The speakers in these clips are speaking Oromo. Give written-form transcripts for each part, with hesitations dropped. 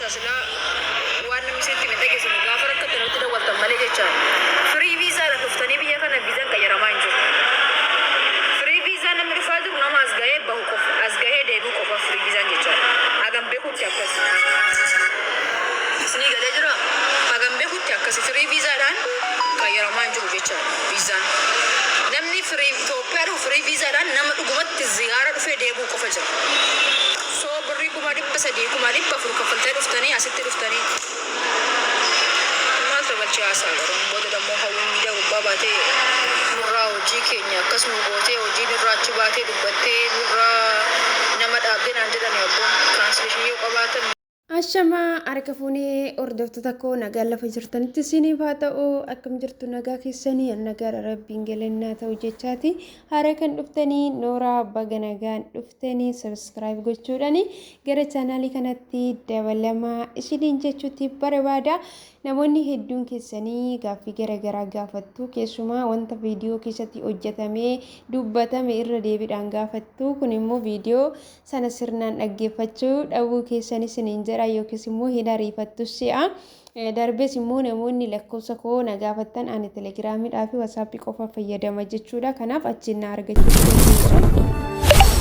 Jecha silaa waan namni isinitti hime hin dhageessanu gaafa rakkattan nutti dawwaltan malee jecha firii viizaadhaan dhuftanii biyya kana viizaan qayyaramaa hin jiru. Firii viizaa namni dhufaa jiru nama as gahee bahu qofa as gahee deebi'u qofa firii viizaan jechaadha. Hagam bekutti akkas. Isinii galee jiraa? Hagam bekutti akkasi firii viizaadhaan qayyaramaa hin jiru jechaadha viizaan. Namni firii Itoophiyaa dhufu firii viizaadhaan nama dhugumatti ziyaara dhufee deebi'u qofa jira. So birrii 300,000 400,000 kaffaltanii dhuftanii asitti dhuftanii maaltu galchee haasaa garuu booda dammoo hawwiin miidiyaa gubbaa baatee nurraa hojii keenya akkas nu gootee hojii nurraa achi baatee dubbattee nurraa nama dhaabdee naan jedhani abboon translation yoo qabaatan. Ashamaa harka fuunee hordoftoota koo nagaan lafa jirtanitti isiniif haa ta'u. Akkam jirtu? Nagaa keessanii? An nagaadha, rabbiin galannaa ta'u jechaati. Haara kan dhuftanii nooraa, baga nagaan dhuftanii. Subscribe gochuudhani gara chaanaalii kanatti dabalamaa isiniin jechuutti barbaada. Namoonni hedduun keessanii gaaffii gara garaa gaafattu, keessumaa wanta viidiyoo keessatti hojjetamee dubbatame irra deebiidhaan gaafattu. Kun immoo viidiyoo sana sirnaan dhaggeeffachuu dhabuu keessan isiniin jedha yookiis immoo hin ariifattu si'a. Darbees immoo namoonni lakkoofsa koo na gaafattan, ani telegiraamiidhaa fi wasaappii qofa fayyadama jechuudha. Kanaaf achiin na argachuu dandeessu.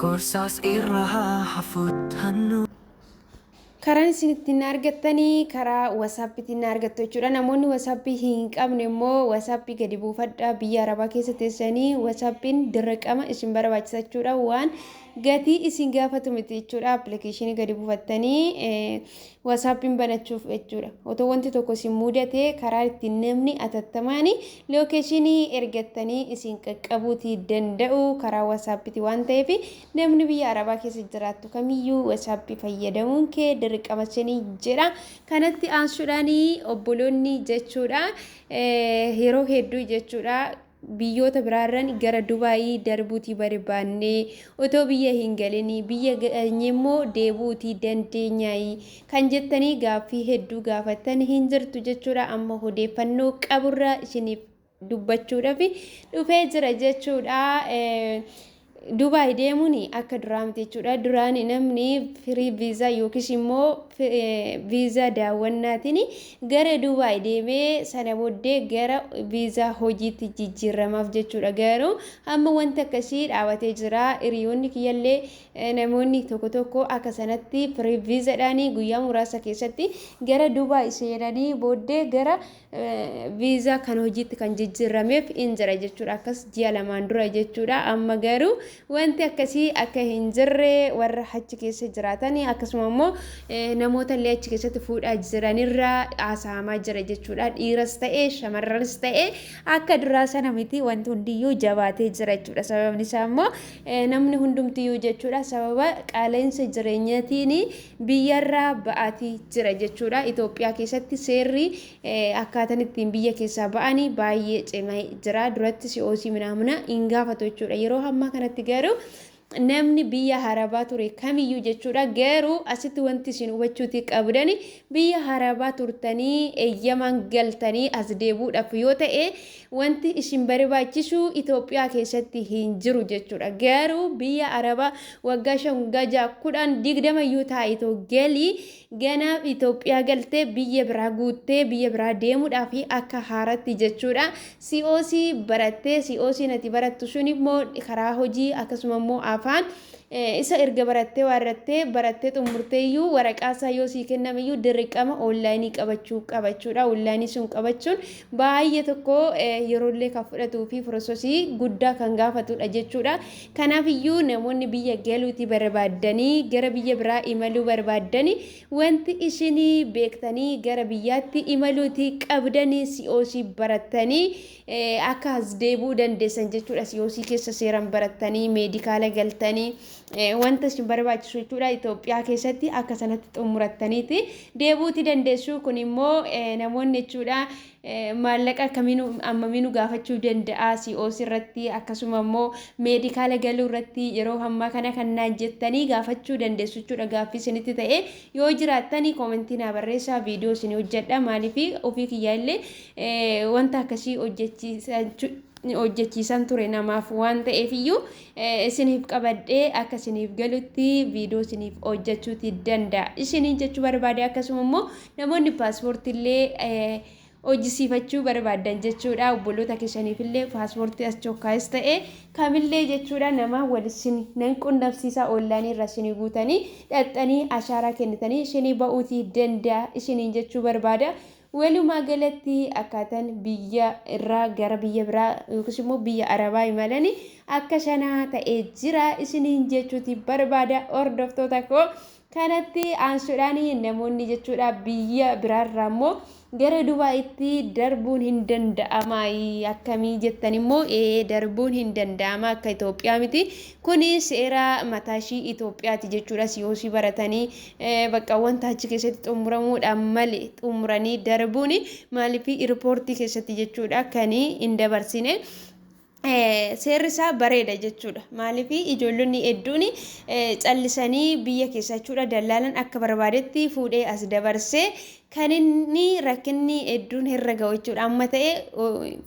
Gorsaas irra haa hafuttannu. Karaan isin ittiin na argattanii karaa wasaappiitiin na argattu jechuudha. Namoonni wasaappii hin qabne immoo wasaappii gadi buufadhaa. Biyya Arabaa keessa teessanii wasaappiin dirqama isin barbaachisa jechuudha. Waan gatii isin gaafatu miti jechuudha. Appilikeeshinii gadi buufattanii wasaappiin banachuuf jechuudha. Otoo wanti tokko isin mudate karaa ittiin namni atattamaani lookeeshinii ergattanii isin qaqqabuutii danda'u karaa wasaappiiti waan ta'eef, namni biyya Arabaa keessa jiraattu kamiyyuu WhatsApp fayyadamuun kee dirqama isinii jedha. Kanatti aansuudhaan obboloonni jechuudha yeroo hedduu jechuudha biyyoota biraarran gara Dubaayii darbuutii barbaannee otoo biyya hin galinii biyya geenye immoo deebi'uutii dandeenyaayii kan jettanii gaaffii hedduu gaafattan hin jirtu jechuudha. Amma odeeffannoo qaburraa isiniif dubbachuudhaaf dhufee jira jechuudha. Dubaay deemuun akka duraa miti jechuudha. Duraan namni firii viizaa yookiis immoo viizaa daawwannaatiin gara Dubaay deemee sana booddee gara viizaa hojiitti jijjiiramaaf jechuudha. Garuu amma wanti akkasii dhaabatee jira. Hiriyoonni kiyyallee namoonni tokko tokko akka sanatti firii viizaadhaan guyyaa muraasa keessatti gara Dubaay seenanii booddee gara viizaa kan hojiitti kan jijjiirrameef hin jira jechuudha. Akkas ji'a lamaan dura jechuudha. Amma garuu wanti akkasii akka hin jirre warra achi keessa jiraatan akkasuma immoo namoota illee achi keessatti fuudhaa jiranirraa haasa'amaa jira jechuudha. Dhiiras ta'e shamarranis ta'e akka duraa sana miti, wanti hundiyyuu jabaatee jira jechuudha. Sababni isaa immoo namni hundumtiyyuu jechuudha sababa qaala'insa jireenyaatiin biyyarraa ba'aatii jira jechuudha. Itoophiyaa keessatti seerri akkaataan ittiin biyya keessaa ba'anii baay'ee cimee jira. Duratti si'oosii minaamina hin gaafatu jechuudha. Yeroo ammaa kanatti garuu namni biyya harabaa ture kamiyyuu jechuudha. Garuu asitti wanti isin hubachuutii qabdani, biyya harabaa turtanii eeyyamaan galtanii as deebi'uudhaaf yoo ta'e wanti isin barbaachisu Itoophiyaa keessatti hin jiru jechuudha. Garuu biyya Arabaa waggaa 5, waggaa 6, 10, 20 iyyuu taa'itoo galii ganaa Itoophiyaa galtee biyya biraa guuttee biyya biraa deemuudhaaf akka haaratti jechuudha. COC barattee, COC nati barattu sun immoo karaa hojii akkasuma immoo afaan isa erga barattee waarrattee barattee xumurtee iyyuu waraqaa isaa yoo sii kenname iyyuu dirqama onlaayinii qabachuu qabachuudha. Onlaayinii sun qabachuun baay'ee tokko yeroollee kan fudhatuu fi pirososii guddaa kan gaafatudha jechuudha. Kanaaf iyyuu namoonni biyya galuuti barbaaddanii gara biyya biraa imaluu barbaaddanii wanti isinii beektanii gara biyyaatti imaluuti qabdanii COC barattanii akka as deebi'uu dandeessan jechuudha. COC keessa seeran barattanii meedikaala galtanii wanta isin barbaachisu jechuudha Itoophiyaa keessatti akka sanatti xumurattaniiti deebi'uuti dandeessu. Kun immoo namoonni jechuudha maallaqa akkamiin ammamiin gaafachuu danda'a COC irratti akkasuma immoo meedikaala galuu irratti yeroo ammaa kana kan naan jettanii gaafachuu dandeessu jechuudha. Gaaffii isinitti ta'e yoo jiraattanii koomentii naa barreessaa, viidiyoo isin hojjedha. Maaliif ofii kiyyaa illee wanta akkasii hojjechiisa. hojjechiisan ture namaaf waan ta'eef iyyuu isiniif qabadhee akka isiniif galutti viidiyoo isiniif hojjechuuti danda'a. Isiniin jechuu barbaade. Akkasuma immoo namoonni paaspoortii illee hojjisiifachuu barbaadan jechuudha, obboloota keessaniif illee paaspoortii as chokkaayis ta'e kamillee jechuudha, nama wal isin nan qunnamsiisa. Onlaayinii irra isinii guutanii dhaxxanii ashaaraa kennitanii isinii ba'uutii danda'a isiniin jechuu barbaada. Walumaa galatti akkaataan biyya irraa gara biyya biraa yookiis immoo biyya Arabaa imalanii akka sanaa ta'ee jira isiniin jechuuti barbaada, hordoftoota koo. Kanatti aansuudhaan namoonni jechuudha biyya biraarraa immoo gara Dubaayitti darbuun hin danda'ama akkamii jettan immoo, darbuun hin danda'ama, akka Itoophiyaa miti. Kuni seera mataa ishii Itoophiyaati jechuudha. Siyoosii baratanii bakka wanta achi keessatti xumuramuudhaan malee xumuranii darbuun maaliif airportii keessatti jechuudha kan hin dabarsine. Seerri isaa bareeda jechuudha. Maaliif ijoollonni hedduun callisanii biyya keessa jechuudha dallaalan akka barbaadetti fuudhee as dabarsee kan inni rakkinni hedduun irra ga'u jechuudha. Amma ta'e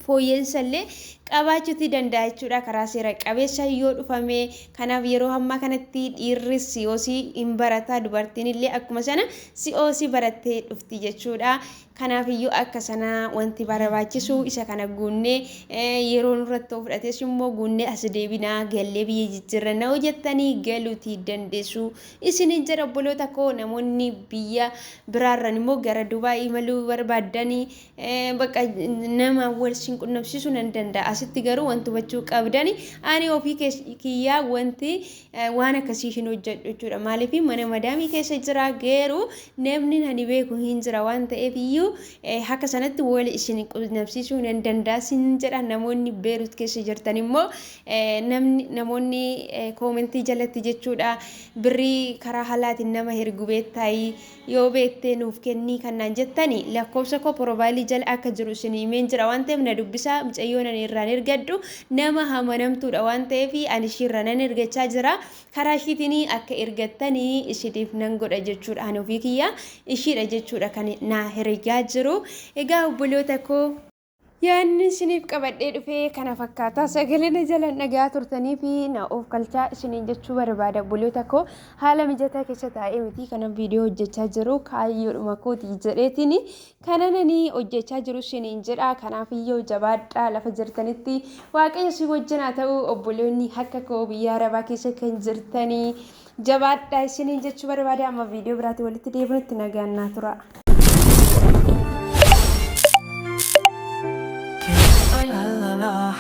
fooyya'insa illee qabaachuuti danda'a jechuudha karaa seera qabeessa yoo dhufame. Kanaaf yeroo ammaa kanatti dhiirri si'oosii hin barata, dubartiin illee akkuma sana si'oosii barattee dhufti jechuudha. Kanaaf iyyuu akka sana wanti barbaachisu isa kana guunnee yeroo nurratti fudhates immoo guunnee as deebinaa gallee biyya jijjiirranna hojjettanii galuutii dandeessu isiniin jedha, obboloota koo. Namoonni biyya biraarran immoo gara Dubaay imaluu barbaaddanii bakka nama wal sin qunnamsiisuu nan danda'a. Asitti garuu wanti hubachuu qabdani, ani ofii kiyyaa wanti waan akkasii hin hojjedhu jechuudha. Maaliif mana madaamii keessa jira, garuu namni ani beeku hin jira waan ta'eef iyyuu akka sanatti wal isin qunnamsiisuu nan danda'a sin jedha. Namoonni Beerut keessa jirtan immoo namni namoonni commentii jalatti jechuudha birrii karaa halaatiin nama ergu beektaayi, yoo beektee nuuf kennii kannaan jettani, lakkoofsa koo profileii jala akka jiru isin himeen jira waan ta'eef na dubbisaa. Mucayyoon ani irraan ergadhu nama amanamtuudha waan ta'eef ani ishiirra nan ergachaa jira. Karaa ishiitiin akka ergattanii ishiitiif nan godha jechuudha. Ani ofii kiyya ishiidha jechuudha kan na herregaa jiru. Egaa obboloota koo, yaadni isiniif qabadhee dhufee kana fakkaata. Sagalee na jalan dhagaa turtanii fi na of kalchaa isiniin jechuu barbaada, obboloota koo. Haala mijataa keessa taa'ee miti kana viidiyoo hojjechaa jiru, kaayyoodhuma kooti jedheetiin kana nani hojjechaa jiru isiniin jedha. Kanaaf iyyuu jabaadhaa, lafa jirtanitti Waaqayyo si wajjin haa ta'u. Obboloonni akka koo biyya Arabaa keessa kan jirtanii jabaadhaa isiniin jechuu barbaada. Amma viidiyoo biraatti walitti deebinutti nagaan naa tura.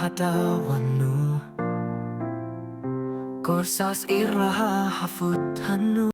Hadawannu gorsaas irra haa fudhannu.